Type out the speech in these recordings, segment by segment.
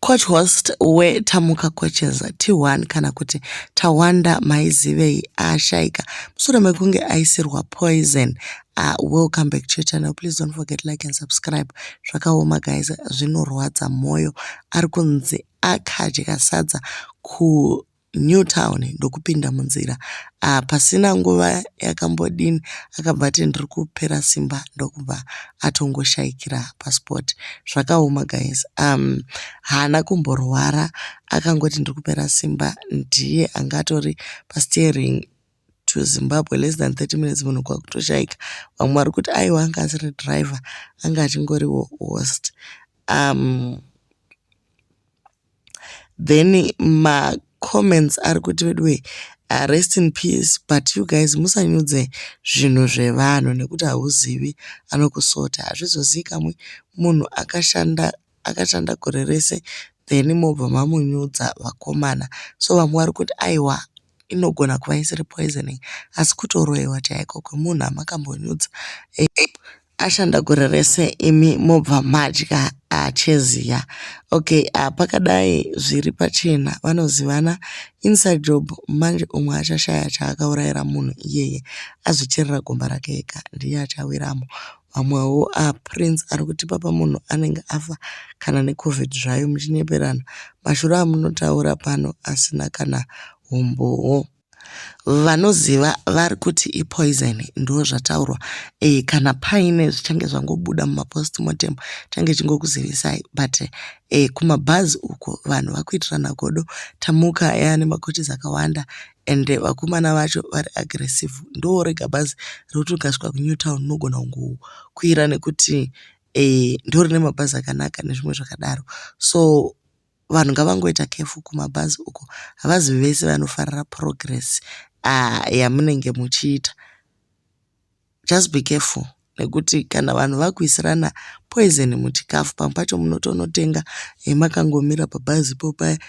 Coach host weTamuka Coaches T1 kana kuti Tawanda Maizivei ashaika mushure mekunge aisirwa poison. Welcome back to your channel. Please don't forget like and subscribe. Zvakaoma guys, zvinorwadza moyo. Ari kunzi akadya sadza ku Newtown ndokupinda munzira pasina nguva yakambodini akabva ati ndiri kupera simba ndokubva atongoshaikira paspot. Zvakaoma guys. Haana kumborwara akangoti ndiri kupera simba ndiye anga atori pasteering to Zimbabwe less than 30 minutes munhu kwakutoshaika. Vamwe vari kuti aiwa anga asiri driver anga achingoriwo host. Then macomments ari kuti veduwe rest in peace but you guys musanyudze zvinhu zvevanhu nekuti hauzivi anokusota. Hazvizozivikanwi munhu akashanda akashanda gore rese then mobva mamunyudza vakomana. So vamwe vari kuti aiwa inogona kuva isiri poisoning asi kutoroyiwa chaiko kwemunhu amakambonyudza ashanda gore rese imi mobva madya cheziya. Okay, pakadai zviri pachena vanozivana inside job manje umwe achashaya chaakaurayira munhu iyeye azvicherera gomba rake ega ndiye achawiramo. Vamwewo Prince ari kuti papa munhu anenge afa kana neCovid zvayo muchinyeperana mashura amunotaura pano asina kana humbowo. Vanoziva vari kuti ipoison ndozvataurwa kana paine zvichange zvangobuda mumapostmortem change chingokuzivisai but kumabhazi uko vanhu vakuitirana godo. Tamuka yaane macoaches akawanda ende vakomana vacho vari aggressive. Ndorega bhazi rekuti ukasvika kuNewtown unogona kungokwira nekuti ndorine mabhazi akanaka nezvimwe zvakadaro. So vanhu ngavangoita careful kumabhazi uko havazi vese vanofarira progress yamunenge muchiita. Just be careful nekuti kana vanhu vakuisirana poison muchikafu pamwe pacho munotonotenga makangomira pabhazi ipo paya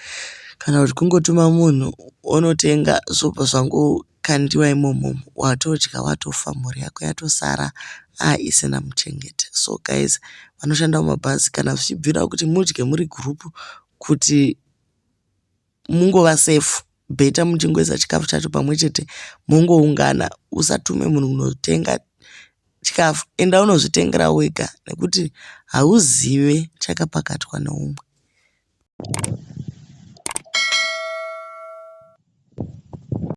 kana kuti kungotuma munhu onotenga zvobva zvangokandiwa imomo watodya watofa mhuri yako yatosara isina muchengeti. So guys vanoshanda mumabhazi kana zvichibvira kuti mudye muri group kuti mungova safe better muchingoisa chikafu chacho pamwe chete mongoungana usatume munhu kunotenga chikafu enda unozvitengera wega nekuti hauzive chakapakatwa neumwe.